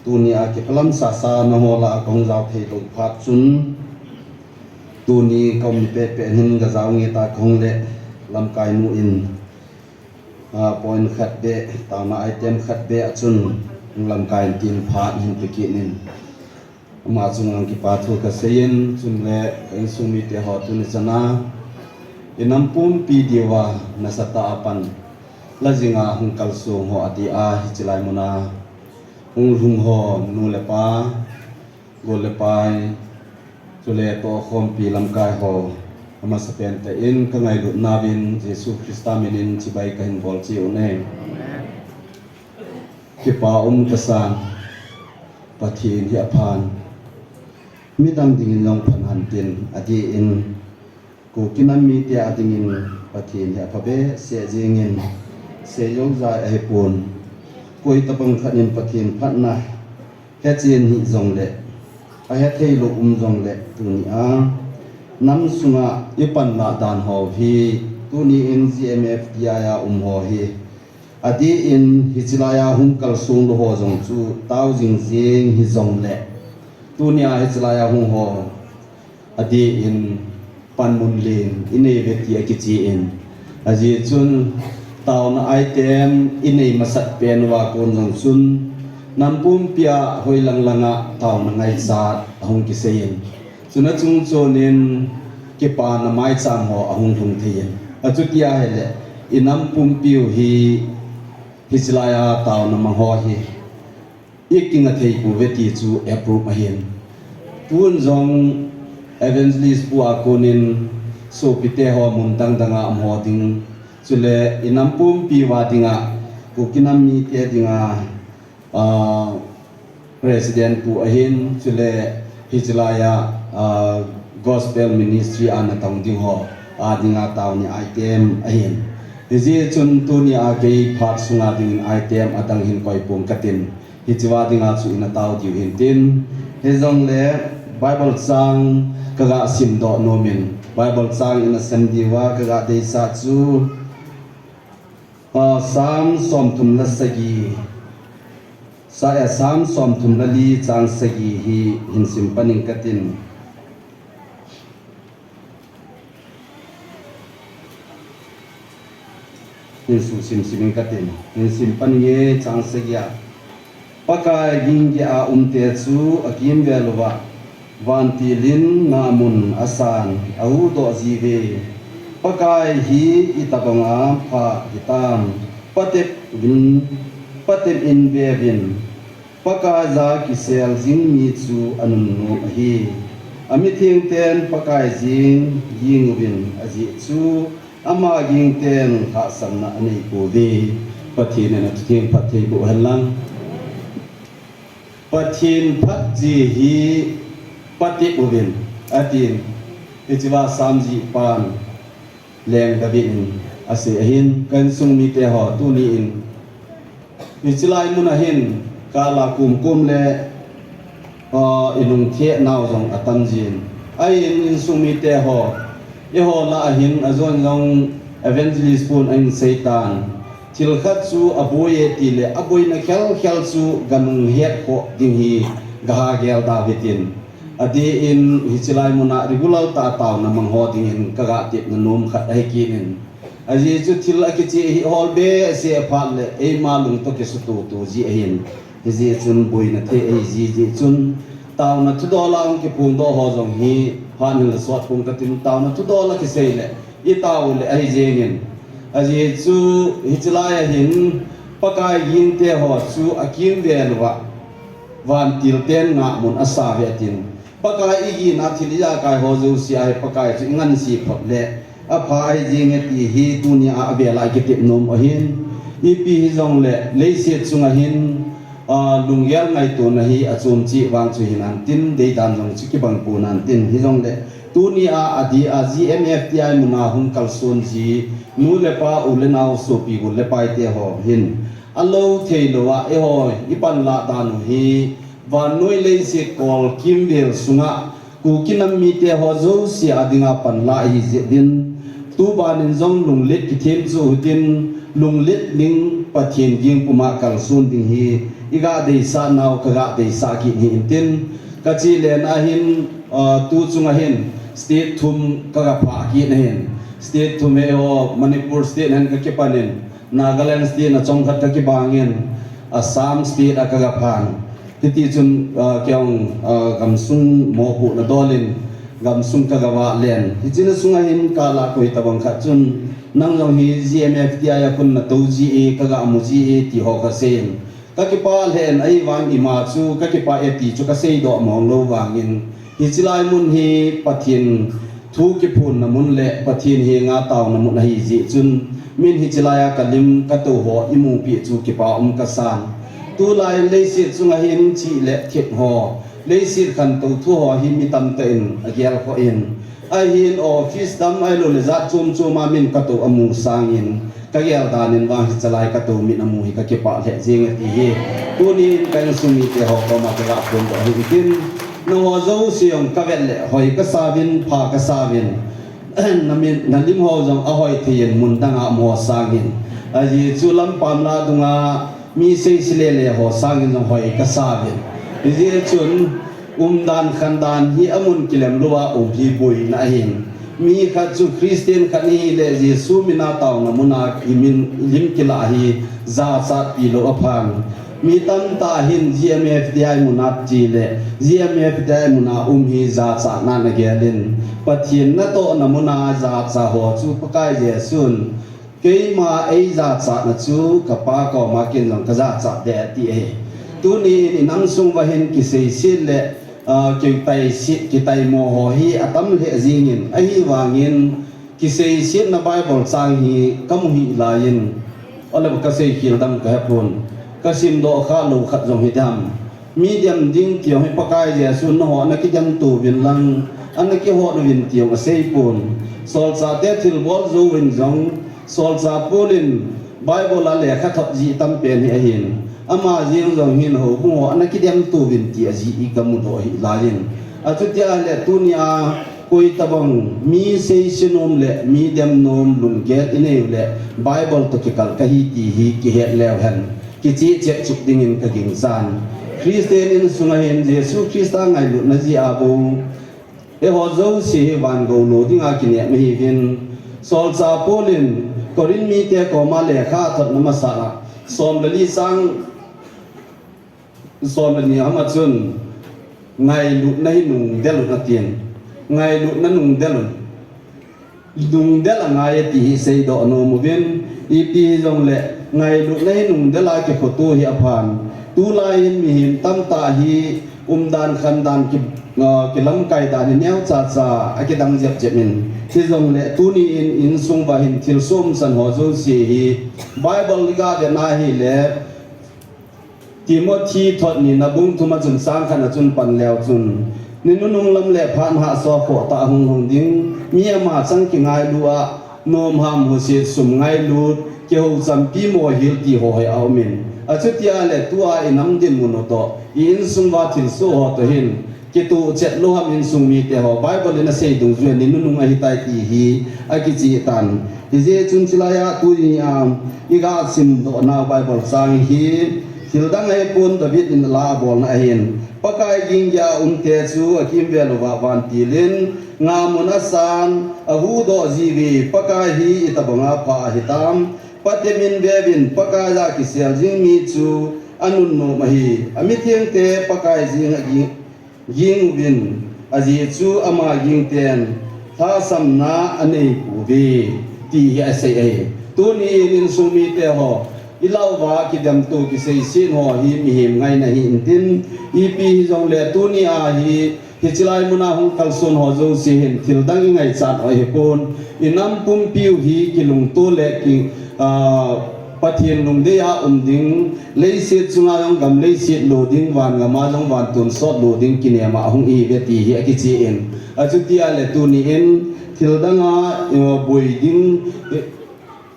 tunia kiphalam sasa nangho lah a kahung jao thei lou phat chun, tuni kaum ni pehpeh hin gajao nge ta kahung le, lamkai nu in, a, point khat beh, taona item khat beh a chun, lamkai in tin phat hin pe kit in. Ama chunga kipa thu kaseiyin, chule ka insung mite ho tuni chana, i nam pumpi diuva nasatah a pan, la jinga hung kalsong ho adia, hiche lai muna hung lhung ho, nu le pa, gol le pai, chule tohkhompi lamkai ho, amasapen tah in ka ngailutna uvin Jesu Christa minin chibai kahin bol cheh u ahi. Kipa um kasan, Pathen hi aphan. Midang dingin jong phan hen tin, adeh in, Kuki nam mite a dingin Pathen hi apha behseh jengin, seijou jai ahipon. Koi tabang khat in Pathen phatna hechen hih jongle, ahethei lou um jongle, tunia nam sunga i panlah dan ho hi, tuni in G M F T I a um ho hi, adeh in hiche laiya hung kalsong lou ho jong chu tao jing jeng hijongle, tunia hiche laiya hung ho, adeh in panmun len inei uve ti akichen. Ajeh chun taona item inei masat pen uva kon jong chun nam pumpia hoilang langa taona ngaichat ahung kiseiyin. Chuna chungchon in kipana maicham ho ahung lhung theiyin. Achuti ahile i nam pumpiu hi hiche laiya taona mang ho hi i kinga thei pouve ti chu approve ahin. Tun jong evangelist pu a konin sopite ho mun dang danga um ho ding, chule i nam pumpi uva dinga Kuki nam mite dinga, ah, president pu ahin, chule hiche laiya, ah, gospel ministry a natong ding ho a dinga taona item ahin. Hijeh chun tunia kei phat sunga dingin item adang hin koi pong katin. Hichea dinga chu ina tao diu hintin, hijongle Bible chang kaga simdoh nomin, Bible chang ina sem diuva kaga deisah chu, ah, Psalm somthum le sagi, sa, eh, Psalm somthum le li chang sagi hi hin sim panin katin. Hin susim simin katin, hin sim panin nge chang sagi a. Pakai ging geiya umte chu akimvel uva, vantil in ngahmun asan, ahuhdoh jiuve. Pakai hi itobanga pha hitam, patep in, patep in veuvin. Pakaiya kisel jing mi chu anunnom ahi. Amithengten Pakai jeng ging uvin ajeh chu ama gingten lhahsamna anei pouve. Pathen in athutheng phatthei boh hen lang. Pathen phatji hi patep uvin atin, hichea Psalm jihpan Leng David in asei ahin, ka insung mite ho, tuni in hiche lai mun a hin kala kumkum le, ah, ilungthim nau jong atam jin. Ahin insung mite ho, eiho lah a hin ajon jong evangelist pun ahin seitan. Thil khat chu aboi e tile, aboina khelkhel chu ganung het khoh ding hi gaha gel da uve tin. Adeh in hiche lai mun a regular tah a taona mang ho dingin kaga tepna nom khat ahi kit in. Ajeh chu thil akicheh hi hol behseh phat le eima lung toh kisututu ji ahin. Hijeh chun boina thei ahi ji jeh chun taona thudol a hung kiphongdoh ho jong hi phat hin la sot pong katin, taona thudol a kisei le i tao le ahi jengin. Ajeh chu hiche lai ahin Pakai gingte ho chu akimvel uva vantil ten ngahmun asa uve atin. Pakai igina thil ijakai ho jouse a hi Pakai chu ingansei phot le apha ahi jenge ti hi tunia avel a ikitep nom u ahin. Ipi hijongle leiset chunga hin, ah, lunggel ngaitona hi achom cheh vang chu hinantin, deidan jong chu kibang ponantin, hijongle tunia adeh a G M F T I muna hung kalson ji nu le pa, u le nao, sopi, gol le paite ho hin alou theilouva eiho ipanlah dan u hi vannoi leiset kol kimvel sunga Kuki nam mite ho jouse a dinga panlah ahi jeh in, tuban in jong lunglet kithem chu hitin, lunglet ding, Pathen ging puma kalson ding hi iga deisah nau kaga deisah kit hi intin, kache le na hin, ah, tu chunga hin state thum kaga phah kit ahin. State thum hi eiho Manipur state hin kakipan in, Nagaland state na chomkhat kakibang in, Assam state a kaga phan. Hiti chun, ah, kei jong, ah, gamsung mopohna dol in gamsung kaga vah len. Hiche na sunga hin kalah koi tabang khat chun, nang jong hi G M F T I a khun natou ji e, kaga mu ji e, ti ho kasei in. Kakipah lheh in, ahivang ima chu kakipah e ti chu kaseidoh mong lou vangin, hiche lai mun hi Pathen thu kiphonna mun le Pathen henga taona mun ahi jeh chun, min hiche lai a kalim katou ho imupeh chu kipa um kasan. Tulai leiset chunga hin thil le thep ho, leiset khantou thu ho hi mi tamtah in agel khoh in, ahin office dam ahilou le jat chom chom a min katou amu sangin, kagel dan in vang hiche lai katou min amu hi kakipah lheh jenge ti hi tunin ka insung mite ho koma kaga phondoh ahi intin, nangho jouse jong kavet le hoi kasa uvin, pha kasa uvin, namin, nalim ho jong ahoi thei in mun danga mo sangin, ajeh chu lampam lah dunga mi seise lele ho sangin jong hoi kasa uvin. Hijeh chun umdan khandan hi amun kilem louva um hi boina ahin. Mi khat chu Christian khat ahile Jesu mina taona muna imin, ilim kilah hi jachatpi lou aphan. Mi tamtah hin G M F T I muna ti le G M F T I muna um hi jachatnan agel in, Pathen natohna muna jacha ho chu Pakai Jesun, keima eijachatna chu kapa koma ken jong kajachat ding ati ahi. Tunin inam sung uva hin kiseiset le, ah, kitaiset, kitaimo ho hi atam lheh jengin, ahivangin kiseisetna Bible chang hi kamu hih laiyin, ole kaseikhel dam kahepon, kasimdoh kha lou khat jong hi dam. Mi dem ding ti jong hi Pakai Jesun nangho ana kidemto uvin lang, ana kihot uvin ti jong aseipon. Solchahte thilbol jouvin jong, solchah Paul in Bible a lekha thot jeh tampen hi ahin. Ama jeng jong hin houbung ho ana kidemto uvin ti ajeh hi kamudoh hih laiyin. Achuti ahile tunia koi tabang mi seise nom le mi dem nom lunggel inei u le Bible toh kikal kahi ti hi kihet leu hen, kicheh chep chep dingin kagingchan. Christian insunga hin Jesu Christa ngailutna jeh a bou eiho jouse hi van gou lou dinga kinep ahiuvin. Solchah Paul in Corinth mite koma lekha athotna masa a, som le li chang, som le ni a hama chun, ngailutna hi nungdel un atin. Ngailutna nungdel un. Nungdel angai ati hi seidoh nom uvin, ipi hijongle ngailutna hi nungdel a kikhoto hi aphan. Tulai hin mihem tamtah hi umdan khandan ki, ah, kilamkai dan hi neocha cha a kidang jep jep in. Hijongle tuni in insung uva hin thilsoh umsan ho jouse hi Bible iga vetna hile, Timothy thot nina bung thum a chun chang khat a chun pan leu chun, ni nunung lam le phat hahsa khoh tah a hung lhung ding, mi ama chang kingailu a, nomham husit sum ngailut, kihou champi mohil ti ho hi aumin. Achuti ahile tua inam dinmun u toh, i insung uva thilsoh ho toh hin, kituh chet lou ham insung mite ho, Bible in asei dungjuiya ni nunung ahitai ti hi akicheh tan. Hijeh chun chulai a tunia iga simdoh nau Bible chang hi Thil dang ahipon David in la abolna ahin, Pakai ging geiya umte chu akimvel uva vantil in ngahmun asan, ahuhdoh jiuve, Pakai hi itobanga pha ahitam. Patep in veuvin, Pakaiya kisel jing mi chu anunnom ahi. Amithengte Pakai jeng aging, ging uvin, ajeh chu ama gingten lhasamna aneipouve, ti hi asei ahi. Tuni in insung mite ho, ilah uva kidemto kiseiset ho hi mihem ngaina ahi intin, ipi hijongle tuni a hi, hiche lai muna hung kalson ho jouse hin thil dang ingaichat u ahipon, inam pumpiu hi kilungto le ki, ah, Pathen lungdei a um ding, leiset chunga jong gam leiset lo ding, van gama jong van tonsot lo ding kinem a hung ihiuve ti hi akichen. Achuti ahile tuni in thil dang a, eh, boi ding, eh,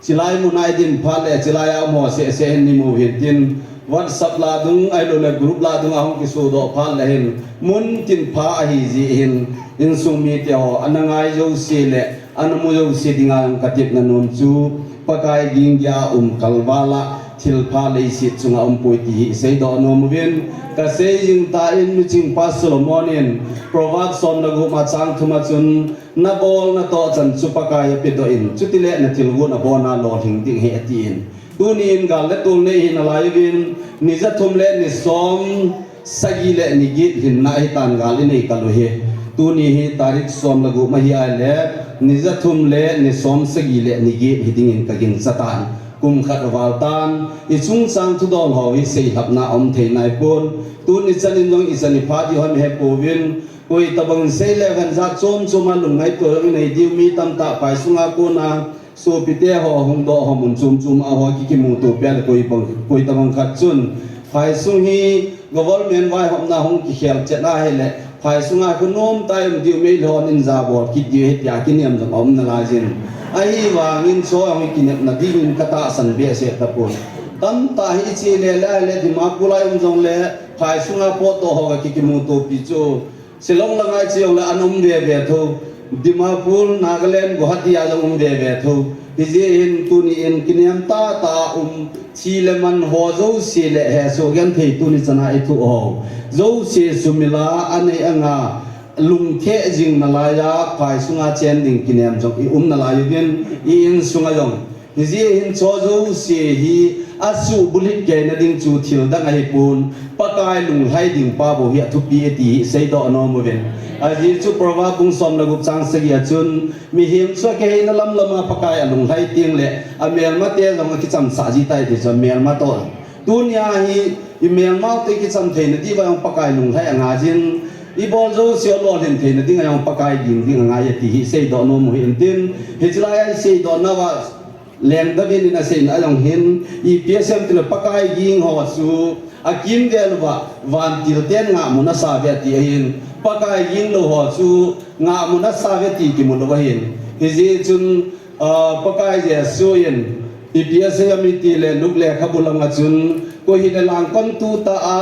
chilai muna idin phat le chilai a um ho seh seh hin imu uvintin, WhatsApp lah dung, ahiloule group lah dung a hung kisodoh phat le hin, muntin pha ahijeh hin, insung mite ho, ana ngai jouse le, ana mu jouse dinga jong katepna nom chu, Pakai ging geiya um kalval a, thilpha leiset chunga umpoi ti hi iseidoh nom uvin, kasei jing tan, miching pa Solomon in, Proverbs som le gup a chang thum a chun, nabolna toh chan chu Pakai a pedoh in, chutile nathilgon abona lolhing ding ahi atin. Tuni in gal le tol nei hi nalai uvin, ni ja thum le ni som sagi le ni get hinna ahitan gal inei kal u hi. Tuni hi tarik som le gup ahi ahile, ni ja thum le ni som sagi le ni get hiding in kagincha tan. Kum khat aval tan, ichungchang thudol ho hi seilhapna aum thei naipon. Tuni chan in jong ichan ipha diu ham ihepouvin, koi tobang in seile khan jat chom chom a lungngaito jong inei diu, mi tamtah phai sunga kona sopite ho hungdoh ho mun chom chom a ho kikimuto peh le koi bang, koi tobang khat chun phai sung hi government vaihopna hung kikhel chet ahile, phai sunga khu nomtah a um diu, meilhei hon in jabol kit diu ahi tia kinem jong aum nalaiyin. Ahivangin chu ahung kinepna dingin katahsan behseh tapon. Tamtah hi iche le le ahile Dimapur a um jongle phai sunga potdoh ho kakikimutopi chu Shillong langa iche jongle ana um veve tho. Dimapur, Nagaland, Guwahati a jong um veve tho. Hijeh hin tuni in kinem tahtah a um, thi le man ho jouse le hesoh genthei tuni chana ithoh ho jouse sumil a anei anga lungthim jing nalai a phai sunga chen ding kinem jong ium nalai uvin, i-insunga jong. Hijeh hin chu jouse hi asuhbulhit keina ding chu thil dang ahipon, Pakai lunglhai ding pa bou hi athupi e ti hi seidoh nom uvin. Ajeh chu Proverb bung som le gup chang sagi a chun, mihem chu akiheina lamlam a Pakai alunglhai tengle, amelmate jong akichamsah ji tai ti chu amelma toh. Tunia hi imelmate kicham theina diuva jong Pakai lunglhai angaiyin, ibol jouse lolhin theina dinga jong Pakai ging ding angai e ti hi seidoh nom u hi intin, hiche lai a iseidoh nauva Leng David in aseina a jong hin, ipi asei em tile Pakai ging ho chu akimvel uva vantil ten ngahmun asauve ati ahin, Pakai ging lou ho chu ngahmun asauve ti kimu lou ahin. Hijeh chun, ah, Pakai Jesu in ipi asei em itile Luke lekhabu langa chun, koi hile langkon tutah a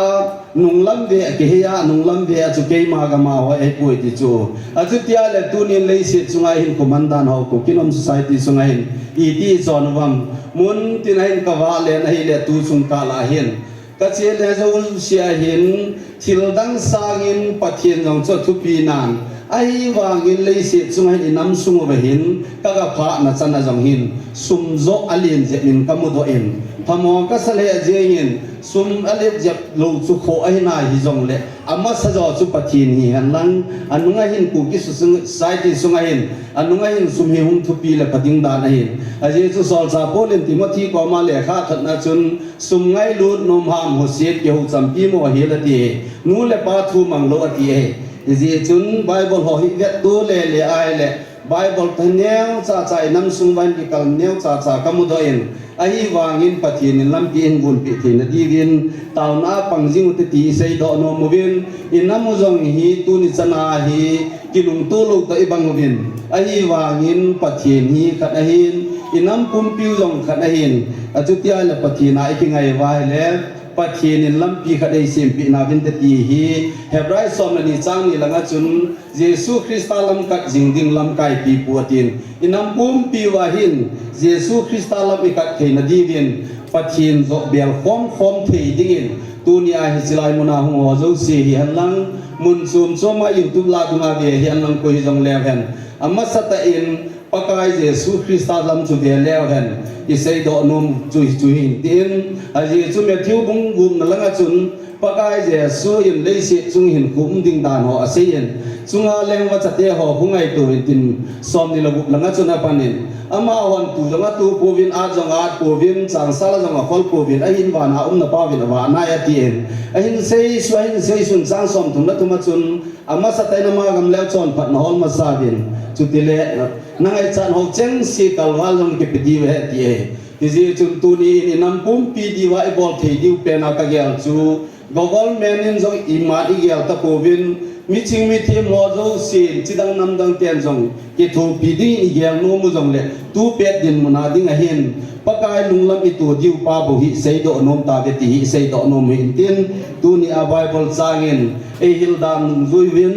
nunglam vea kihei a, nunglam vea chu keima gam a hoi ahipoi ti chu. Achuti ahile tunin leiset chunga hin komandan ho, Kuki Inpi Society sunga hin iti ichon uvam. Muntin a hin kavah len ahile tu sung kal a hin kachele jouse a hin thil dang sangin Pathen jong chu athupi nan, ahivangin leiset chunga hin inam sung uva hin kagaphahna chan a jong hin sum joh alen jep in kamudoh in, phamo kasa lheh jengin, sum alet jep lou chu khoh ahi nai hijongle, amasa jo chu Pathen hihen lang, anunga hin Kuki Society sunga hin, anunga hin sum hi hung thupi le pha ding dan ahin. Ajeh chu solchah Paul in Timothy koma lekha thotna chun, sum ngailut, nomham, hoset, kihou champi mo hel ati e. Nu le pa thu mang lou ati e. Hijeh chun Bible ho hi vetto lele ahile, Bible thu neocha cha inam sung uva hin kikal neocha cha kamudoh in, ahivangin Pathen in lampi eihin gonpeh theina diuvin taona a pang jing ute ti iseidoh nom uvin, inam u jong hi tuni chana hi kilungto lou toh ibang uvin, ahivangin Pathen hi khat ahin, inam pumpiu jong khat ahin, achuti ahile Pathen a ikingai uva ahile, Pathen in lampi khat eisempeh nauvinte ti hi Hebrai som le ni chang ni langa chun, Jesu Christa lam kat jing ding lamkai pipu atin, inam pumpiuva hin Jesu Christa lam ikat theina diuvin, Pathen joh bel khom khom thei dingin, tuni a hiche lai muna hung ho jouse hihen lang, mun chom chom a YouTube la dunga ve hihen lang koi hijong leu hen, amasatah in Pakai Jesu Christa lam chu ve leu hen, iseidoh nom chu, chu hin tin, ajeh chu Matthew bung gup na langa chun, Pakai Jesu in leiset chung hinkho um ding dan ho aseiyin, chunga lengvachate ho hung ngaito in tin, som ni le gup langa chun apanin, amahon tu jong atu pouvin, at jong at pouvin, changsal jong akhol pouvin, ahin vana umna pauvin avah nai atin, ahin seisu, ahin seisun chang som thum le thum a chun, amasatah in ama gam leu chonphatna hol masa uvin, chutile, nangaichat ho chengse kalval jong kipe diu ahi ati e. Hijeh chun tuni in inam pumpi diuva ibol thei diu pena kagel chu, government in jong iman igel tapouvin, miching mithem ho jousen, chidang namdang ten jong kithopi dingin igel nom u jongle, tu pet dinmun a ding ahin, Pakai lunglam ito diu pa bou hi seidoh nom tauve ti hi seidoh nom u hin tin, tuni a Bible chang in eihil dan nungjui uvin,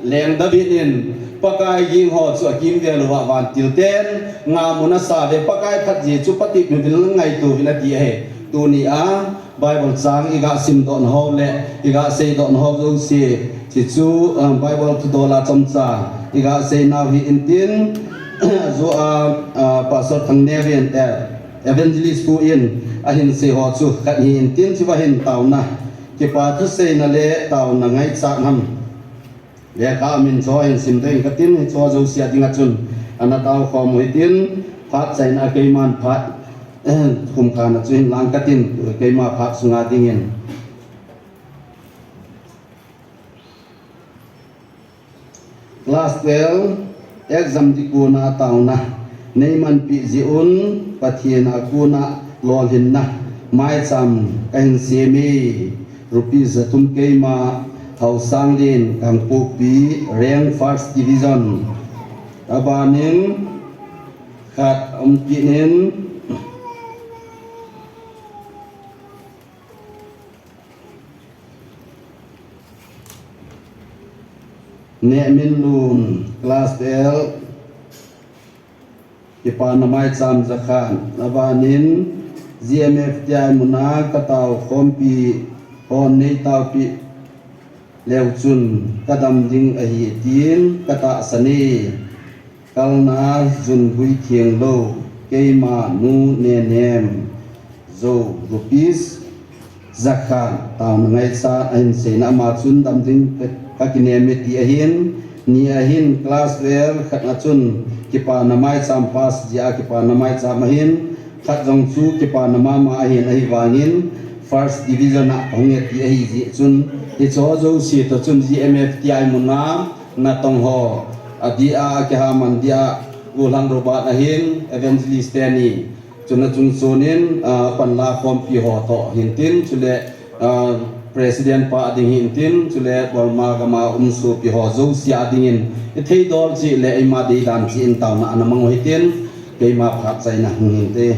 Leng David in, Pakai ging ho chu akimvel uva vantil ten ngamun asa uve, Pakai phatji chu patep uvin lang ngaito uvin ati ahi. Tuni a Bible chang iga simdoh na ho le iga seidoh na ho jouse, hichu, ah, Bible thudol a chomcha iga seinau hi intin, ajou a, ah, Pastor Thangneo in, eh, Evangelist pu in ahin sei ho chu khat hi intin, chuva hin taona, kipa thuseina le taona ngaichat ham, lekha amin chu hin simdoh ing katin, hichu jouse a dinga chun ana tao khom u hitin, phat chaina a keiman phat, eh, khumkhana chu hin lang katin, keima phat sunga dingin. Class twelve exam ding kona taona neimanpi jeh un Pathen a kona lolhinna maicham kahin seme, rupees jathum, keima Haosanglen, Kangpokpi, rank first division. Abanin khat um kit in, Nehminlun, class twelve, kipana maicham jakhat, abanin G M F T I muna katao khompi hon neitaopi leu chun kadam ding ahi tin katahsan e. Kalna Jun Guithianglou, keima Nu Nenem, jou rupees jakhat, taona ngaichat ahin seina, ama chun dam ding ka, kakinem e ti ahin, ni ahin class twelve khat a chun kipana maicham pass jeh a kipana maicham ahin, khat jong chu kipana mama ahin, ahivangin first division a kahung e ti ahi jeh chun, hicheho jouse toh chun G M F T I muna natong ho, adeh a, akihaman deh a, U Lhang Robert ahin, Evangelist teni, chuna chungchon in, ah, panla khompi ho toh hintin, chule, ah, President pa ding hintin, chule Burma gama um sopi ho jouse a dingin, ithei dol cheh le eima deidan cheh in taona ana mang u hitin, keima phat chaina hung hinte.